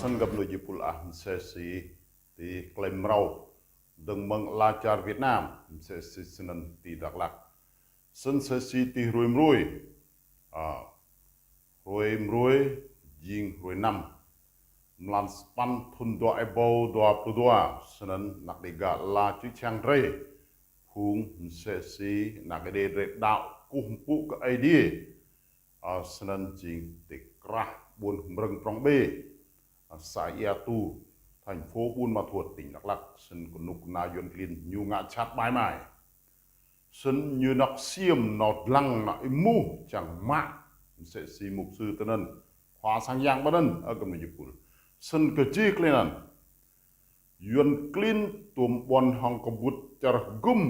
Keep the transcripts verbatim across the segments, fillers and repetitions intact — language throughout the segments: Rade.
Snăn găp nui jih pul ah msĕ si ti klei mrâo dơ̆ng mơ̆ng ala čar Việt Nam, msĕ si snăn ti Dak Lak. Snăn msĕ si ti hruê mrâo, a, hruê mrâo jing hruê năm, mlan sa păn thŭn dua êbâo dua pluh dua, snăn anak Đêga ala čư̆ čhiăng drei, phung msĕ si anak Êđê drei đăo kkuh mpŭ kơ Aê Diê. A, snăn jing ti krah ƀuôn Mrơ̆ng Prŏng B, a, xã Ea Tu, thành phố Buôn Ma Thuột, tỉnh Đắk Lắk, snăn knŭk kna Yuăn klin ñu ngă jhat ƀai mai. Snăn ñu nao ksiêm, nao dlăng, nao êmuh čiăng mă msĕ si mục sư tinăn, khua sang yang tinăn, ơ găp nui jih pul. Snăn kơ jih klei anăn, Yuăn klin tuôm ƀuăn hŏng kbŭt čar hgŭm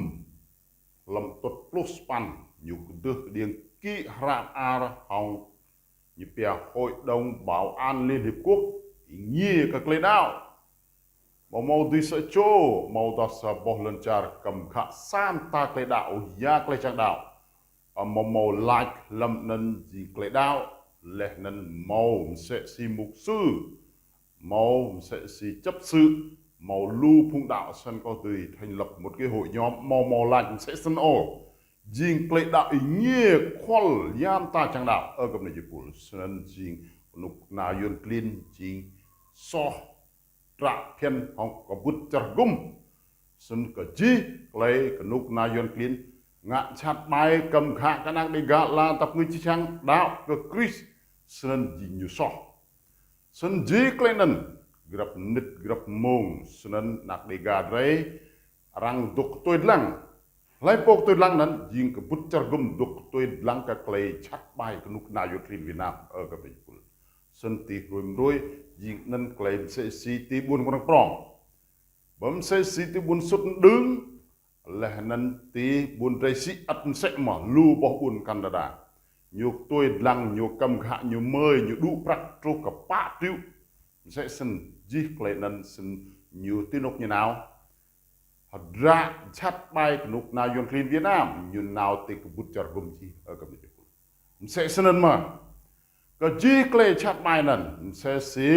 hlăm tŭt pluh sa păn, ñu kdơ̆ng kđiêng kĭ hră mơar hŏng ñu pia Hội đồng Bảo an Liên Hiệp Quốc, êngiê kơ klei đăo. Amâo mâo dưi sa čô, amâodah sa boh lăn čar kăm khă sa mta klei đăo, ya klei čiăng đăo, amâo mâo lač hlăm anăn jing klei đăo, leh anăn mâo msĕ si mục sư, mâo msĕ si chấp sự, mâo lu phung đăo, snăn kâo dưi thành lập một cái hội nhóm, amâo mâo lač msĕ snăn ôh. Jing klei đăo êngiê khuăl ya mta čiăng đăo, ơ găp nui jih pul. Snăn jing knŭk kna Yuăn klin jing soh hdră bhiăn hŏng kbŭt čar hgŭm. Snăn kơ jih klei knŭk kna Yuăn klin ngă jhat ƀai kăm khă kơ anak Đêga ala tăp ngui čư̆ čhiăng đăo kơ Krist, snăn jing ñu soh. Snăn jih klei anăn, grăp mnĭt grăp mmông, snăn anak Đêga drei arăng dôk ktuê dlăng. Hlei pô ktuê dlăng anăn jing kbŭt čar hgŭm dôk ktuê dlăng kơ klei jhat ƀai knŭk kna Yuăn klin Việt Nam, ơ găp nui jih pul. Snăn ti hruê mrâo jing anăn klei msĕ si ti ƀuôn Mrơ̆ng Prŏng. Ƀơ msĕ si ti ƀuôn Sŭt Mđưng, leh anăn ti ƀuôn drei sĭ ăt msĕ mơh, lu boh ƀuôn kăn đa đa. Ñu ktuê dlăng, ñu kăm khă, ñu mơi, ñu đŭ prăk truh kơ pă triệu. Msĕ snăn jih klei anăn snăn ñu ti anôk ñu nao. Hdră jhat ƀai knŭk kna Yuăn klin Việt Nam, ñu nao ti kbŭt čar hgŭm jih, ơ găp nui jih pul. Msĕ snăn mơh. Kơ jih klei jhat ƀai anăn, msĕ si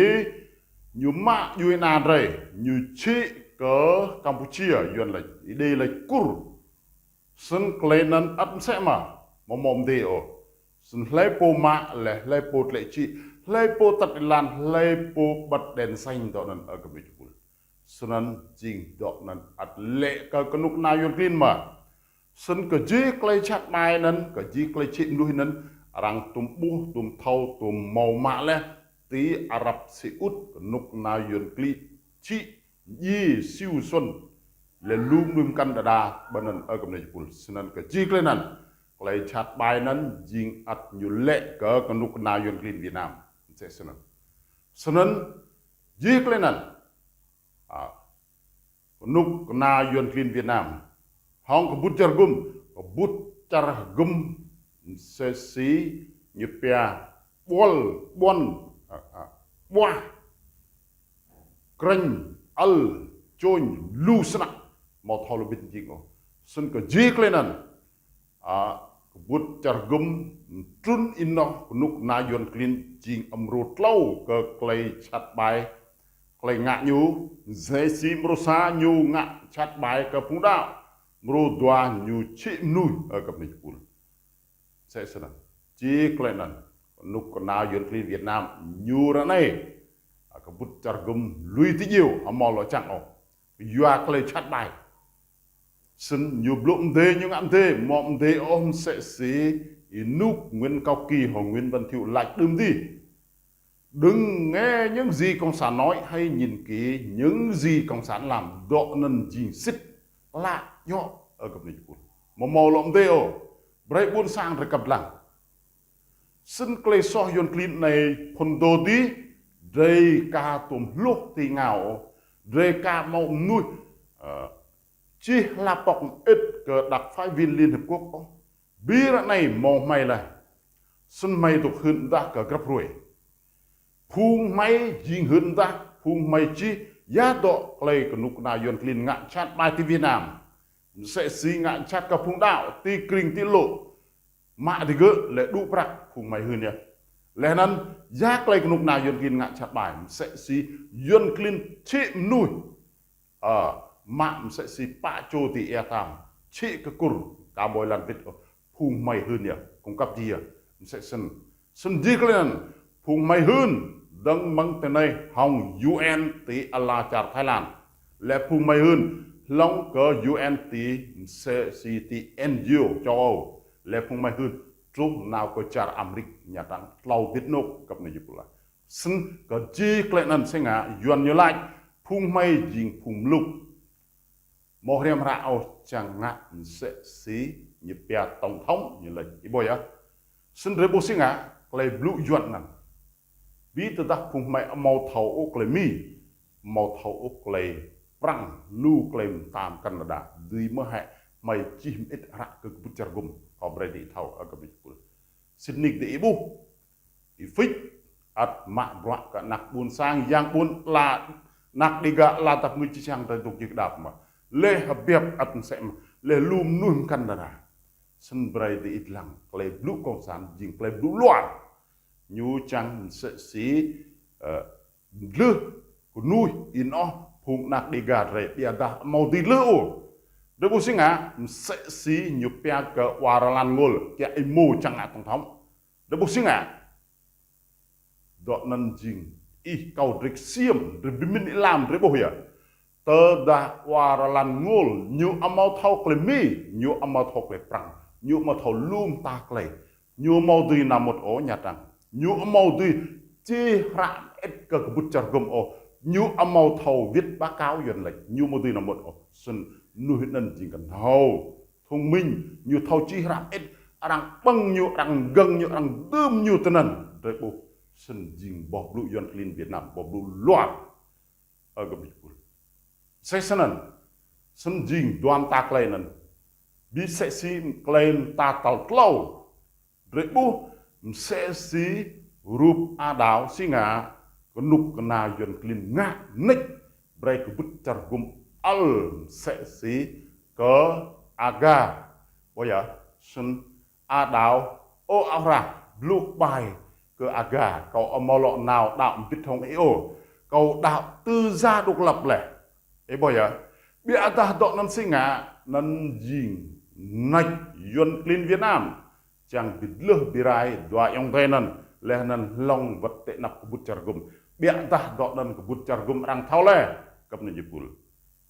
ñu mă djuê ana drei, ñu čhĭ kơ Campuchia, Yuăn lač, Êđê lač Kur. Snăn klei anăn ăt msĕ mơh, amâo mâo mdê ôh. Snăn hlei pô mă leh, hlei pô tlĕ čhĭ, hlei pô tăt êlan, hlei pô bật đèn xanh dŏ anăn, ơ găp nui jih pul. Snăn jing dŏ anăn ăt lĕ kơ knŭk kna Yuăn klin mơh. Snăn kơ jih klei jhat ƀai anăn, kơ jih klei čhĭ mnuih anăn, arăng tuôm ƀuh, tuôm thâo, tuôm mâo mă leh, ti Ả Rập Xê Út, knŭk kna Yuăn klin čhĭ, djiê, siu suôn, leh lu mnuih mkăn đa đa, ƀơ anăn, ơ găp nui jih pul. Snăn kơ jih klei anăn, klei jhat ƀai anăn jing ăt ñu lĕ kơ knŭk kna Yuăn klin Việt Nam. Msĕ snăn. Snăn jih klei anăn, a, knŭk kna Yuăn klin Việt Nam hŏng kbŭt čar hgŭm, kbŭt čar hgŭm msĕ si ñu pia ƀuăl, ƀuăn, a, a, ƀuah, krêñ, ăl, čôñ, lu snăk, amâo thâo lu bĭt jing ôh. Snăn kơ jih klei anăn, a, kbŭt čar hgŭm mtrŭn ênoh knŭk kna Yuăn klin jing mrô tlâo kơ klei jhat ƀai, klei ngă ñu. Msĕ si mrô sa ñu ngă jhat ƀai kơ phung đăo, mrô dua ñu čhĭ mnuih, ơ găp nui jih pul. Msĕ snăn. Jih klei anăn, knŭk kna Yuăn klin Việt Nam ñu ară anei, a, kbŭt čar hgŭm lui ti djiêu, amâo lŏ čiăng ôh. Yua klei jhat ƀai. Snăn ñu blŭ mdê, ñu ngă mdê, amâo mdê ôh, msĕ si ênuk Nguyễn Cao Kỳ hŏng Nguyễn Văn Thiệu lač đưm dih. Đừng nghe những gì Cộng sản nói, hãy nhìn kỹ những gì Cộng sản làm, dŏ anăn jing sĭt klă djŏ, ơ găp nui jih pul. Amâo mâo lŏ mdê ôh, brei ƀuôn sang drei kăp dlăng. Snăn klei soh Yuăn klin anei phŭn dô dih, drei ka tuôm hluh ti êngao, drei ka mâo mnuih, ơ, čih hla pŏk mơĭt kơ đặc phái viên Liên Hiệp Quốc ôh. Bi ară anei mâo hmei leh. Snăn hmei dôk hưn mdah kơ grăp hruê. Phung hmei jing hưn mdah, phung hmei čih ya dŏ klei knŭk kna Yuăn klin ngă jhat ƀai ti Việt Nam. Msĕ si ngă jhat kơ phung đăo ti krĭng ti lŏ. Mă digơ̆ leh đŭ prăk, phung hmei hưn yơh. Leh anăn, ya klei knŭk kna Yuăn klin ngă jhat ƀai, msĕ si Yuăn klin čhĭ mnuih. Ơ, mă msĕ si pă čô ti êa tam, čhĭ kơ kur, ka ƀuh êlan wĭt, ơ, phung hmei hưn yơh, cung cấp jih yơh, msĕ snăn. Snăn jih klei anăn, phung hmei hưn, dơ̆ng mơ̆ng tinei hŏng U N ti ala čar Thái Lan. Leh phung hmei hưn, hlŏng kơ U N ti msĕ si ti N G O châu Âu. Leh phung hmei hưn, truh nao kơ čar Amêrik, Nha Trang, tlâo wĭt anôk, găp anei jih pul. Snăn kơ jih klei anăn si ngă, Yuăn ñu lač, phung hmei jing phung mluk. Amâo hriăm hră ôh čiăng ngă msĕ si ñu pia tổng thống ñu lač. Ih ƀuh yơh. Snăn drei ƀuh si ngă, klei blŭ Yuăn anăn. Bi tơdah phung hmei amâo thâo ôh klei Mi, amâo thâo ôh klei Prăng, lu klei mtam Canada, dưi mơ̆ hĕ hmei čih mơĭt hră kơ kbŭt čar gŭm, kâo brei diih thâo, ơ găp anei jih pul. Sĭt nik diih ƀuh, Y-Fik ăt mă bruă kơ anak ƀuôn sang, yang ƀuôn ala, anak Đêga ala dăp ngưč čiăng drei dôk jih kđap mơh. Leh H'Biăp ăt msĕ mơh. Leh lu mnuih mkăn dơ̆ng. Snăn brei diih dlăng klei blŭ cộng sản jing klei blŭ luar. Ñu čiăng msĕ si, ơ, dlưh knuih ênoh phung anak Đêga drei ƀiădah amâo dưi dlưh ôh. Drei ƀuh si ngă, msĕ si ñu pia kơ Wa Ralan Ngôl, kiă êmô čiăng ngă tổng thống. Drei ƀuh si ngă. Dŏ anăn jing ih kâo drei ksiêm, drei bi mĭn êlam, drei ƀuh yơh. Tơdah Wa Ralan Ngôl, ñu amâo thâo klei Mi, ñu amâo thâo klei Prăng, ñu amâo thâo lu mta klei. Ñu amâo dưi nao mŭt ôh Nha Trang. Ñu amâo dưi čih hră mơĭt kơ kbŭt čar gŭm ôh. Ñu amâo thâo wĭt báo cáo Yuăn lač. Ñu amâo dưi nao mŭt ôh. Snăn mnuih anăn jing knhâo thông minh, ñu thâo čih hră mơĭt, arăng ƀơ̆ng ñu, arăng gơ̆ng ñu, arăng dưm ñu tinăn, drei ƀuh. Snăn jing boh blŭ Yuăn klin Việt Nam, boh blŭ luar. Ơ găp anei jih pul. Msĕ snăn, snăn jing dua mta klei anăn. Bi msĕ si klei mta tal tlâo. Drei ƀuh, msĕ si rup Êđao si ngă, knŭk kna Yuăn klin ngă mnêč, brei kbŭt čar gŭm ăl msĕ si kơ Aga. Ƀuh yơh, snăn Êđao, ơ, ară, blŭ ƀai kơ Aga, kâo amâo lŏ nao đăo mbĭt hŏng ih ôh, kâo đăo tự do độc lập leh. Ih ƀuh yơh, ƀiădah dŏ anăn si ngă, anăn jing mnêč Yuăn klin Việt Nam. Čiăng bi dlưh bi rai dua ayŏng adei anăn, leh anăn hlŏng wăt ti anăp kbŭt čar gŭm. Ƀiădah dŏ anăn kbŭt čar gŭm arăng thâo leh, găp anei jih pul.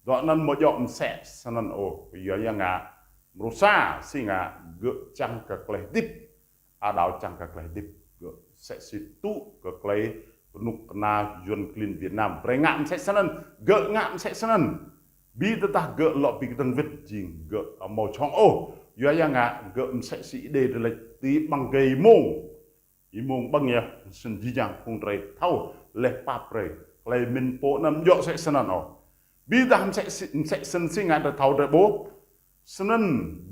Dŏ anăn amâo djŏ msĕ snăn ôh, kyua ya ngă, mrô sa si ngă, gơ̆ čiăng kơ klei hdĭp, Êđao čiăng kơ klei hdĭp, gơ̆ msĕ si tŭ kơ klei knŭk kna Yuăn klin Việt Nam. Brei ngă msĕ snăn, gơ̆ ngă msĕ snăn. Bi tơdah gơ̆ lŏ bi kdơ̆ng wĭt jing gơ̆ amâo jhŏng ôh. Yua ya ngă gơ̆ msĕ si Êđê drei lač ti ƀăng êgei êmông. Êmông ƀơ̆ng yơh, snăn jih jang phung drei thâo leh pap brei. Klei mĭn pô anăn amâo djŏ msĕ snăn ôh. Bi tơdah msĕ si, msĕ snăn si ngă drei thâo drei ƀuh. Snăn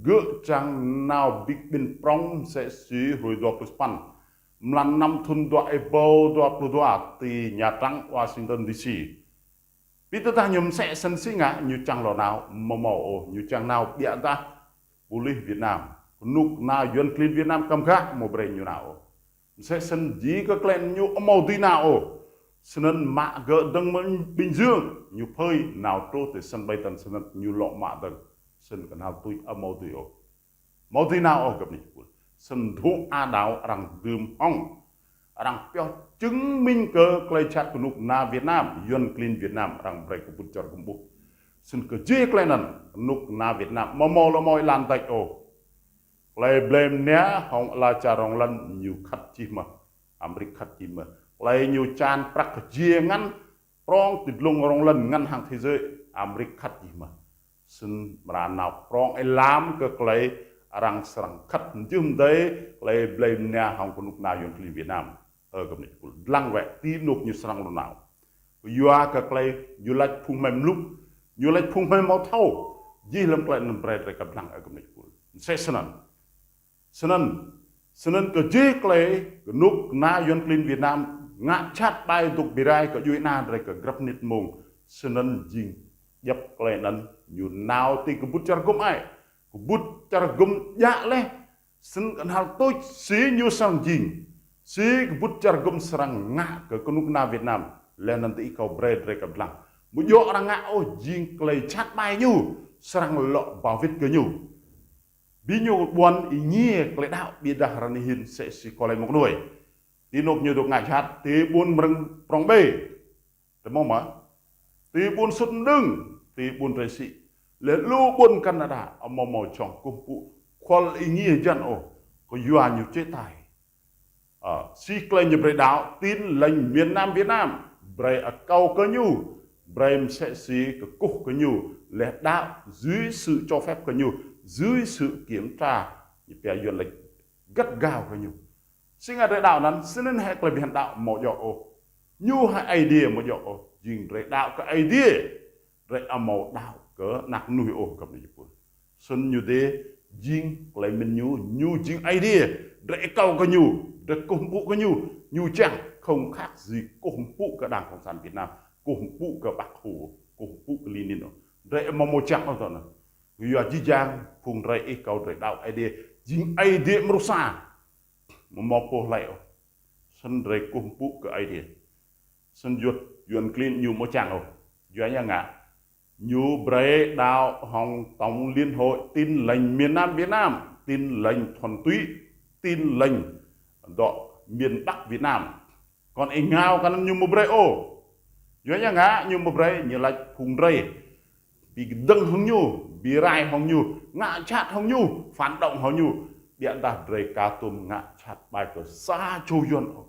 gơ̆ čiăng nao bi kƀĭn prŏng msĕ si hruê dua pluh sa păn mlan năm thŭn dua êbâo dua pluh dua ti Nha Trang, Washington D C. Bi tơdah ñu msĕ snăn si ngă ñu čiăng lŏ nao, amâo mâo ôh, ñu čiăng nao ƀiădah pôlis Việt Nam, knŭk kna Yuăn klin Việt Nam kăm gah amâo brei ñu nao ôh. Msĕ snăn jih kơ klei ñu amâo dưi nao ôh. Snăn mă gơ̆ dơ̆ng mơ̆ng Bình Dương, ñu phơi nao truh ti sân bay Tân Sơn Nhất, ñu lŏ mă dơ̆ng. Snăn knhal tuč amâo dưi ôh. Amâo dưi nao ôh găp anei jih pul. Snăn dôk Êđao arăng dưm hŏng, arăng pioh chứng minh kơ klei jhat knŭk kna Việt Nam, Yuăn klin Việt Nam, arăng brei kbŭt čar gŭm ƀuh. Snăn kơ jih klei anăn, knŭk kna Việt Nam amâo mâo lŏ mâo êlan tač ôh. Klei blei mnia hŏng ala čar rŏng lăn ñu khăt jih mơh. Amêrik khăt jih mơh. Klei ñu čan prăk kơ jih ngăn prŏng ti dlông rŏng lăn ngăn hàng thế giới, Amêrik khăt jih mơh. Snăn mra nao prŏng êlam kơ klei arăng srăng khăt mjưh mdei klei blei mnia hŏng knŭk kna Yuăn klin Việt Nam. Ơ găp anei jih pul. Dlăng wĕ ti anôk ñu srăng lŏ nao. Yua kơ klei ñu lač phung hmei mluk, ñu lač phung hmei amâo thâo. Jih hlăm klei anăn brei drei kăp dlăng ơ găp anei jih pul. Msĕ snăn. Snăn, snăn kơ jih klei knŭk kna Yuăn klin Việt Nam ngă jhat ƀai dôk bi rai kơ djuê ana drei kơ grăp mnĭt mmông. Snăn jing djăp klei anăn ñu nao ti kbŭt čar gŭm ai. Kbŭt čar gŭm djă leh. Snăn knhal tuč si ñu srăng jing. Si kbŭt čar hgŭm srăng ngă kơ knŭk kna Việt Nam, leh anăn ti kâo brei drei kăp dlăng. Amâo djŏ arăng ngă ôh, jing klei jhat ƀai ñu, srăng lŏ ba wĭt kơ ñu. Bi ñu ƀuăn êngiê klei đăo ƀiădah ară anei hĭn msĕ si kâo lač mơ̆ng anei. Ti anôk ñu dôk ngă jhat, ti ƀuôn Mrơ̆ng prŏng bê. Ti mâo mơh. Ti ƀuôn Sŭt Mđưng, ti ƀuôn Rê Sĭ. Leh lu ƀuôn Canada, amâo mâo jhŏng kkuh mpŭ, khuăl êngiê hjăn ôh, kyua ñu chế tài. Ơ, si klei ñu brei đăo Tin Lành miền Nam Việt Nam, brei akâo kơ ñu, brei msĕ si kkuh kơ ñu, leh đăo dưới sự cho phép kơ ñu, dưới sự kiểm tra, ñu pia yuăn lač gắt gao kơ ñu. Si ngă drei đăo anăn, snăn hĕ klei bhiăn đăo amâo djŏ ôh. Ñu hĕ Aê Diê amâo djŏ ôh, jing drei đăo kơ Aê Diê. Drei amâo đăo kơ anak mnuih ôh, găp ni jipul. Snăn ñu dê jing klei mĭn ñu, ñu jing Aê Diê. Drei akâo kơ ñu, drei kkuh mpŭ kơ ñu, ñu čiăng không khác gì kkuh mpŭ kơ Đảng Cộng sản Việt Nam, kkuh mpŭ kơ Bác Hồ, kkuh mpŭ kơ Lê Ninh ôh. Drei amâo mâo čiăng ôh tơ anăn. Kyua jih jang phung drei ih kâo drei đăo Aê Diê, jing Aê Diê mrô sa. Amâo mâo pô hlei ôh. Snăn drei kkuh mpŭ kơ Aê Diê. Snăn yuăn, yuăn klin ñu amâo čiăng ôh. Yua ya ngă. Ñu brei đăo hŏng Tổng Liên Hội Tin Lành miền Nam Việt Nam, Tin Lành thuần túy, Tin Lành dŏ miền Bắc Việt Nam. Kăn êngao kơ anăn ñu amâo brei ôh. Yua ya ngă ñu amâo brei, ñu lač phung drei bi kdơ̆ng hŏng ñu, bi rai hŏng ñu, ngă jhat hŏng ñu, phản động hŏng ñu. Ƀiădah drei ka tuôm ngă jhat ƀai kơ sa čô yuăn ôh.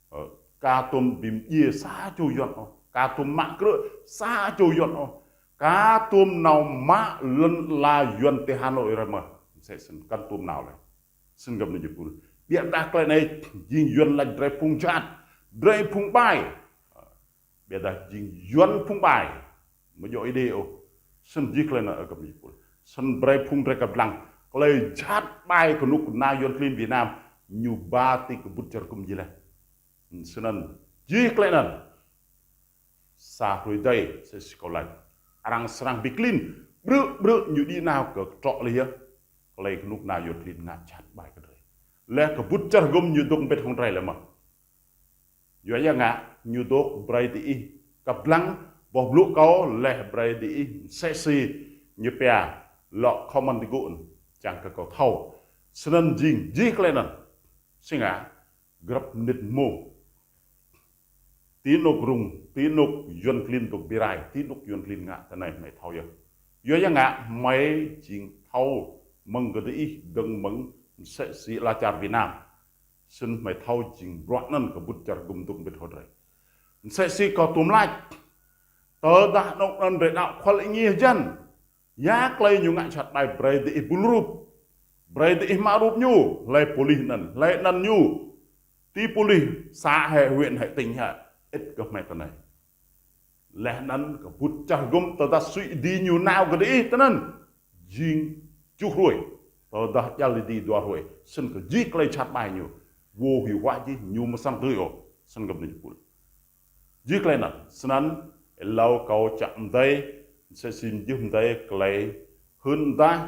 Ơ, ka tuôm bi mdjiê sa čô yuăn ôh, ka tuôm mă krư̆ sa čô yuăn ôh, ka tuôm nao mă lăn ala yuăn ti Hà Nội rei mơh. Msĕ snăn kăn tuôm nao leh. Snăn găp ni jipul. Ƀiădah klei anei jing yuăn lač drei phung jhat, drei phung ƀai. Ƀiădah jing yuăn phung ƀai. Amâo djŏ Aê Diê ôh. Snăn jih klei anăn găp ni jipul. Snăn brei phung drei kăp dlăng. Klei jhat ƀai knŭk kna yuăn klin Việt Nam, ñu ba ti kbŭt čar hgŭm jih leh. Snăn jih klei anăn. Sa hruê dih, msĕ si kâo lač. Arăng srăng bi klin, ƀrư̆ ƀrư̆ ñu đĭ nao kơ ktrŏ leh yơh. Klei knŭk kna yuăn klin ngă jhat ƀai kơ drei. Leh kbŭt čar hgŭm ñu dôk mbĭt hŏng drei leh mơh. Yua ya ngă, ñu dôk brei diih kăp dlăng, boh blŭ kâo leh brei diih msĕ si ñu pia lŏ comment ti gŭ, čiăng kơ kâo thâo. Snăn jing jih klei anăn. Si ngă, grăp mnĭt mmông. Ti anôk rŭng, ti anôk yuăn klin dôk bi rai, ti anôk yuăn klin ngă ti anei hmei thâo yơh. Yua ya ngă hmei jing thâo mơ̆ng kơ diih dơ̆ng mơ̆ng msĕ si ala čar Việt Nam. Snăn hmei thâo jing bruă anăn kbŭt čar hgŭm dôk mbĭt hŏng drei. Msĕ si kâo tuôm lač. Tơdah anôk anăn drei đăo khuăl êngiê hjăn. Ya klei ñu ngă jhat ƀai brei diih bul rup. Brei diih mă rup ñu, hlei pôlis anăn, hlei anăn ñu. Ti pôlis, xã hĕ, huyện hĕ, tỉnh hĕ, ĭt kơ hmei ti anei. Leh anăn kbŭt čar hgŭm tơdah sui êdi ñu nao kơ diih ti anăn. Jing kjuh hruê. Tơdah djăl êdi dua hruê. Snăn kơ jih klei jhat ƀai ñu. Vô hiệu hóa jih ñu amâo srăng dưi ôh. Snăn găp ni jipul. Jih klei anăn, snăn, êlâo kâo čăk mdei, msĕ si mjưh mdei klei hưn mdah,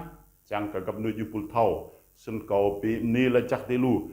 čiăng kơ găp ni jipul thâo, snăn kâo bi mni lač jăk ti lu.